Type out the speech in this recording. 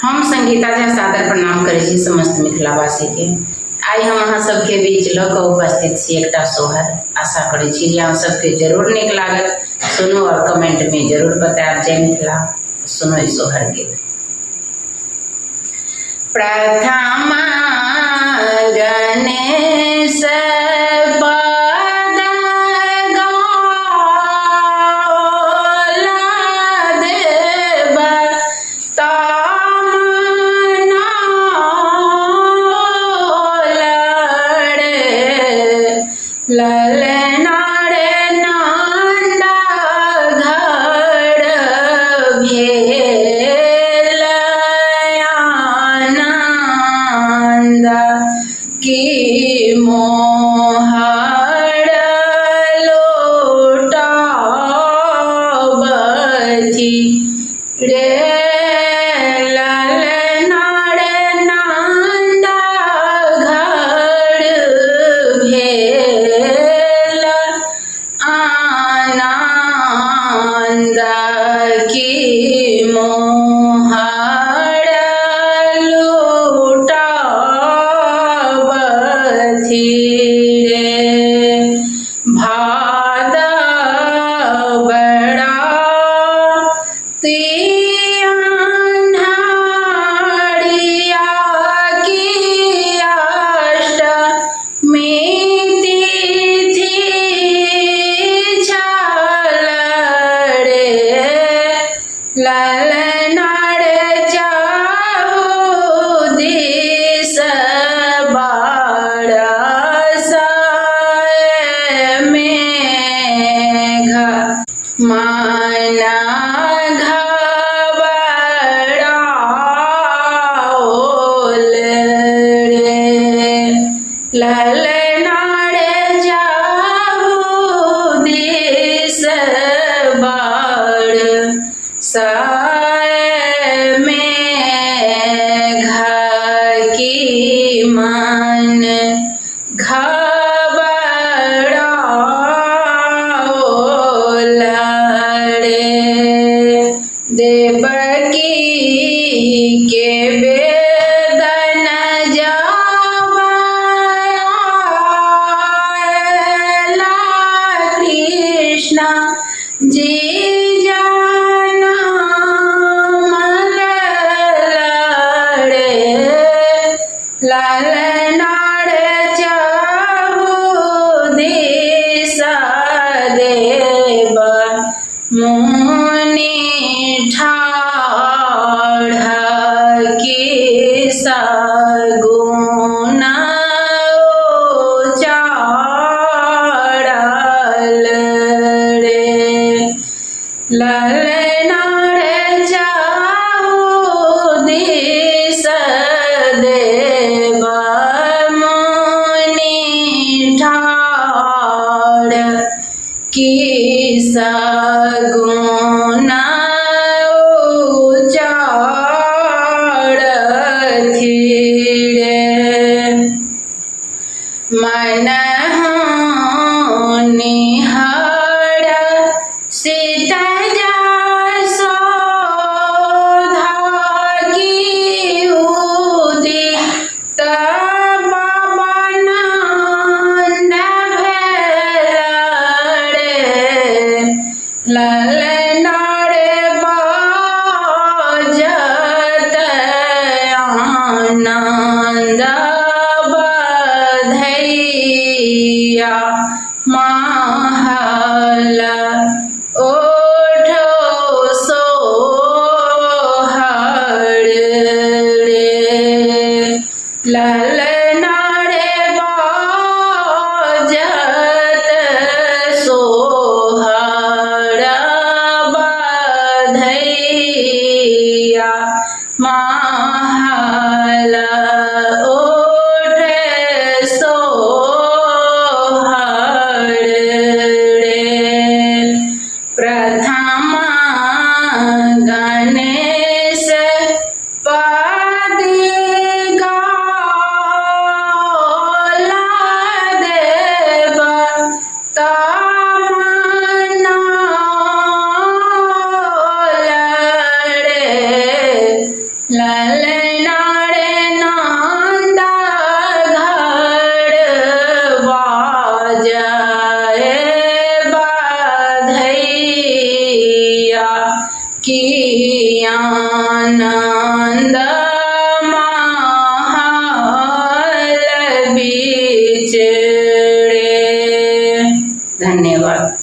हम संगीता झा सादर प्रणाम करै छी समस्त मिथिलावासीके। आइ हम अहाँ सबके बीच लऽ कऽ उपस्थित छी एकटा सोहर। आशा करै छी जे अहाँ सबके जरूर नीक लागत। सुनू आओर कमेंटमे जरूर बतायब। जय मिथिला। सुनू ई सोहर गीत। प्रथम गणेश पद गाओला देव ललना रे नन्द घर भेल आनन्द की मोहर लोटाबथि रे ललना रे नन्द घर भेल आनन्द की मोहर लुटाबथि रे भादव बड़ा अन्हारिया की अष्टमी तिथि छल रे ललना रे चाहु दिस बरस मेघ मन घबराओल रे ललना रे जाहु दिस बरस मेघ की मन घबराओल रे देवकी के वेदन जाबला कृष्ण जी जाना रे ललना रे चाहु दिस देव मुनि ठाढ़ की सगुण उचारल रे ललना रे चाहु दिस देव मुनि ठाढ़ की सगुण उचारथि रे मन निहार सीत जसोधा की उदित पवन भेल रे ललना रे बाजत आनन्द बधैया महल ओठो सोहर रे ललना रे बाजत सोहर बधैया महल ओठ सोहर रे प्रथम गणेश पद गाओला देव तमनाओल रे ललना रे नन्दा घर बाजए बाधैया, कि आनन्द